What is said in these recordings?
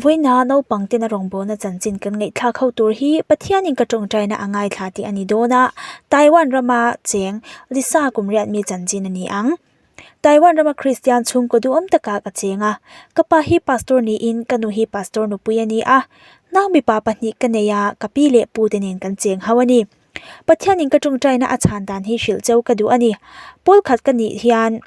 Vawiina naupang tena rawngbawlna chanchin kan ngaihthlak ho tur hi Pathianin ka tawngtaina a ngaithla tih a ni dawn a, Taiwan rama cheng Lisa kum riat mi chanchin a ni ang. Taiwan rama Kristian chhungkaw duhawm takah ka cheng a, ka pa hi pastor niin ka nu hi pastor nupui a ni a, nau mipa pahnih ka nei a, ka pi leh pu te nen kan cheng ho a ni. Pathianin ka tawngtaina a chhan dan hi hrilh cheu ka duh a ni. Pawl khat ka nih hian.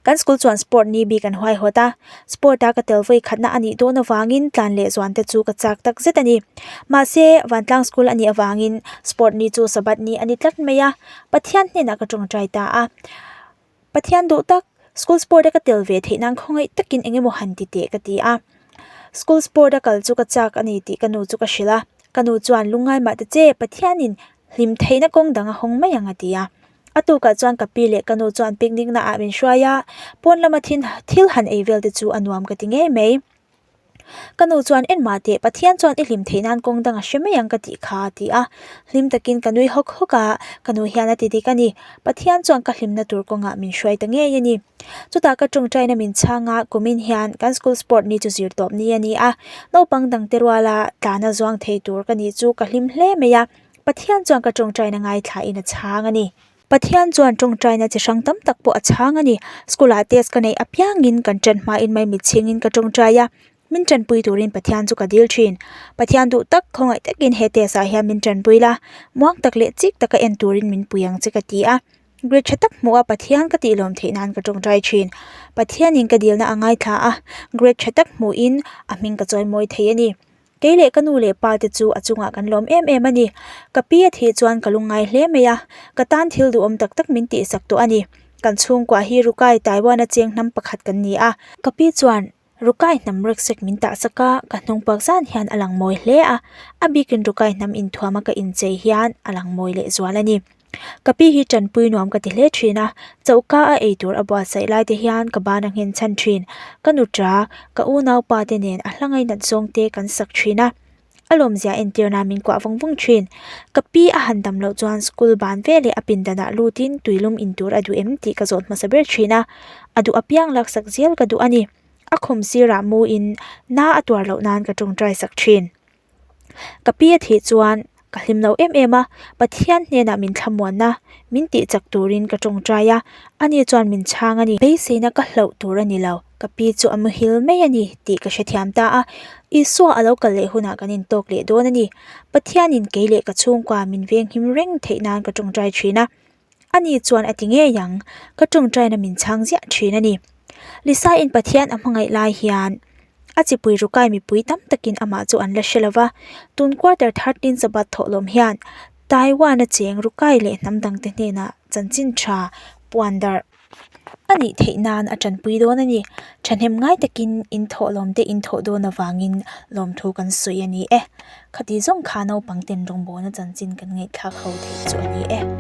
Kan school chuan sport ni bik an huaihawt a, sport a ka tel vawi khatna a nih dawn avangin tlan leh zuan te chu ka chak tak zet a ni. Mahse, Vantlang school a nih avangin sport ni chu Sabbath ni a ni tlat mai a, Pathian hnenah ka tawngtai ta a. Pathian duh tak, school sport a ka tel ve theih nan khawngaih takin eng emaw han ti teh ka ti a. School sport a kal chu ka chak a ni tih ka nu chu ka hrilh a, ka nu chuan lungngai mah ta che, Pathianin hlim theihna kawng dang a hawng mai ang a ti a. A tukah chuan ka pi leh ka nu chuan picnic na ah min hruai a, pawn lama thin thil han ei vel te chu a nuam ka ti ngei mai. Ka nu chuan en mah teh Pathian chuan i hlim theih nan kawng dang a hre mai ang ka tih kha a ti a. Hlim takin ka nui hawk hawk a, ka nu hian a ti dik a ni. Pathian chuan ka hlimna tur kawngah min hruai ta ngei a ni. Chutah ka tawngtaina min chhang a, kumin hian kan school sport ni chu zir tawp ni a ni a, naupang dangte ruala tlana zuang thei tur ka nih chu ka hlim hle mai a. Pathian chuan ka tawngtaina ngaithlain a chhang a ni. Pathian chuan tawngtaina chi hrang tam tak pawh a chhang a ni. School ah test ka neih apiangin kan ṭan hmain maimit chhingin ka tawngtai a, min ṭanpui turin Pathian chu ka dil ṭhin. Pathian duh tak khawngaih takin he test ah hian min ṭanpui la, muang tak leh chik taka en turin min pui ang che ka ti a. Grade ṭha tak hmuh a Pathian ka tih lawm theih nan ka tawngtai ṭhin. Pathianin ka dilna a ngaithla a, grade ṭha tak hmuhin a hming ka chawimawi thei a ni. Kei leh ka nu leh pa te chu a chungah kan lawm em em a ni. Ka pi a thih chuan ka lungngai hle mai a, ka tan thil duhawm tak tak min tihsak tawh a ni. Kan chhungkua hi Rukai Taiwan a cheng hnam pakhat kan ni a. Ka pi chuan Rukai hnam rucksack min tahsak a, ka hnung pak zan hian a lang mawi hle a, a bikin Rukai hnam inthuam a ka inchei hian a lang mawi lehzual a ni. Ka pi hi tanpui nuam ka ti hle thin a, choka a ei tur a buatsaih lai te hian ka ban a nghen chhan thin. Ka nuṭa, ka unaupa te nen a hla ngainat zawng te kan sak thin a, a lawmzia entir nan min kuah vawng vawng thin. Ka pi a han dam loh chuan school ban veleh a pindanah lutin tuilum in tur a duh em tih ka zawt hmasa ber thin a, a duh apiang laksak zel ka duh a ni. A khum sirah mu in na a tuar loh nan ka tawngtai sak thin. Ka pi a thih chuan ka hlim lo em em a, Pathian hnenah min thlamuanna min tih chak turin ka tawngtai a, ani chuan min chhang a ni. Beiseina ka hlauh tur a ni lo, ka pi chu a muhil mai a ni tih ka hrethiam ta a, Isua a lo kal leh hunah kan intawk leh dawn a ni. Pathianin kei leh ka chhungkua min venghim reng theih nan ka tawngtai thin a, ani chuan a ti ngei ang, ka tawngtaina min chhang ziah thin a ni. Lisa in Pathian a hmangaih lai hian a chipui rukai mipui tam takin amah chu an la hre lo va, tun quarter 13 Sabbath thawhlawm hian Taiwan a cheng rukai leh hnam dangte hnenah chanchin tha puan darh a nih theih nan a tanpui dawn a ni. Thahnem ngai takin in thawhlawm te in thawh dawn avangin lawmthu kan sawi a ni e. Khati zawng kha naupang ten rawngbawlna chanchin kan ngaihthlak ho theih chu a ni e.